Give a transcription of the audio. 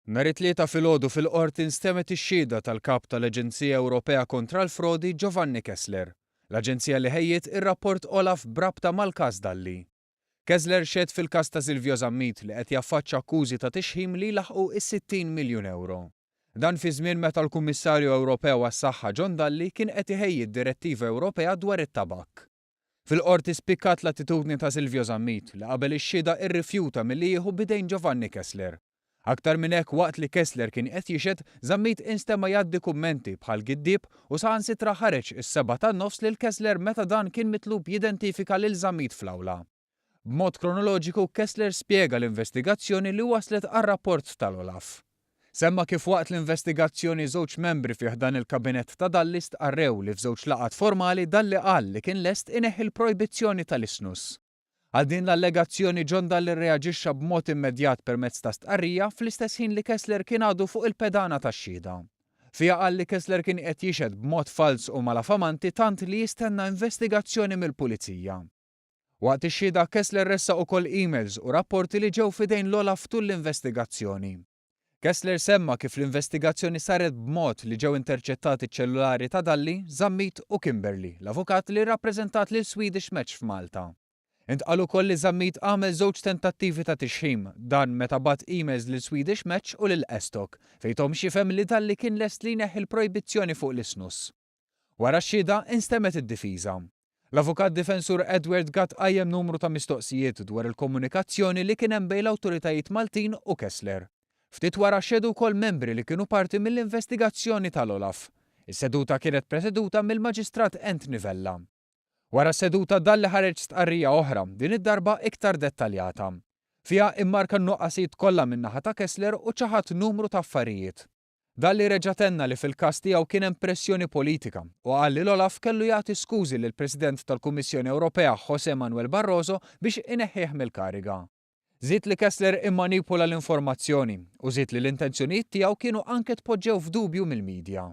Nhar it-Tlieta filgħodu fil-Qorti nstemgħet ix-xhieda tal-Kap tal-Aġenzija Ewropea kontra l-Frodi Giovanni Kessler, l-aġenzija li ħejjiet ir-rapport OLAF b'rabta mal-każ Dalli. Kessler xehed fil-każ ta' Silvio Zammit li qed jaffaċċa akkużi ta' tixħim li jlaħħqu is-60 miljun ewro. Dan fi żmien meta l-Kummissarju Ewropew għas-Saħħa John Dalli kien qed iħejji d-Direttiva Ewropea dwar it-Tabakk. Fil-Qorti spikkat l-attitudni ta' Silvio Zammit li qabel ix-xhieda rrifjuta milli jieħu b'idejn Giovanni Kessler. Aktar minn hekk waqt li Kessler kien qed jixhed, Zammit instema' jgħaddi kummenti bħal giddieb u saħansitra ħareġ is-sebgħa tan-nofs lil Kessler meta dan kien mitlub jidentifika lil Zammit fl-awla. B'mod kronoloġiku, Kessler spjega l-investigazzjoni li wasslet għar-rapport tal-OLAF. Semma kif waqt l-investigazzjoni żewġ membri fi ħdan il-kabinett ta' Dalli stqarrew li f'żewġ laqgħat formali Dalli qal li kien lest ineħħi l-projbizzjoni tal-isnus. Għal din l-allegazzjoni John Dalli rreaġixxa b'mod immedjat permezz ta' stqarrija fl-istess ħin li Kessler kien għadu fuq il-pedana tax-xhieda. Fiha qal li Kessler kien qed jixhed b'mod falz u malafamanti tant li jistenna investigazzjoni mill-Pulizija. Waqt ix-xhieda, Kessler ressaq ukoll emails u rapporti li ġew f'idejn l-OLAF tul l-investigazzjoni. Kessler semma kif l-investigazzjoni saret b'mod li ġew interċettati ċ-ċellulari ta' Dalli, Zammit u Kimberly, l-avukat li rrappreżentat lil Swedish Match f'Malta. Intqal ukoll li Zammit għamel żewġ tentattivi ta' tixħim, dan meta bagħat emails lil Swedish Match u lil Estok, fejn thom x'jifhem li Dalli kien lest li jneħħi l-projbizzjoni fuq l-isnus. Wara x-xhieda, instemgħet id-difiża. L-avukat difensur Edward Gatt qajjem numru ta' mistoqsijiet dwar il-komunikazzjoni li kien hemm bejn l-awtoritajiet Maltin u Kessler. Ftit wara xehdu wkoll membri li kienu parti mill-investigazzjoni tal-OLAF. Is-seduta kienet preseduta mill-Maġistrat Anthony Vella. Wara s-seduta Dalli ħareġ stqarrija oħra, din id-darba iktar dettaljata. Fiha immarka n-nuqqasijiet kollha min-naħa ta' Kessler u ċaħad numru ta' affarijiet. Dalli reġa' tenna li fil-każ tiegħu kien hemm pressjoni politika u qal li l-OLAF kellu jagħti skużi lill-President tal-Kummissjoni Ewropea José Manuel Barroso biex ineħħih mill-kariga. Żied li Kessler immanipula l-informazzjoni u żied li l-intenzjonijiet tiegħu kienu anke tpoġġew f'dubju mill-media.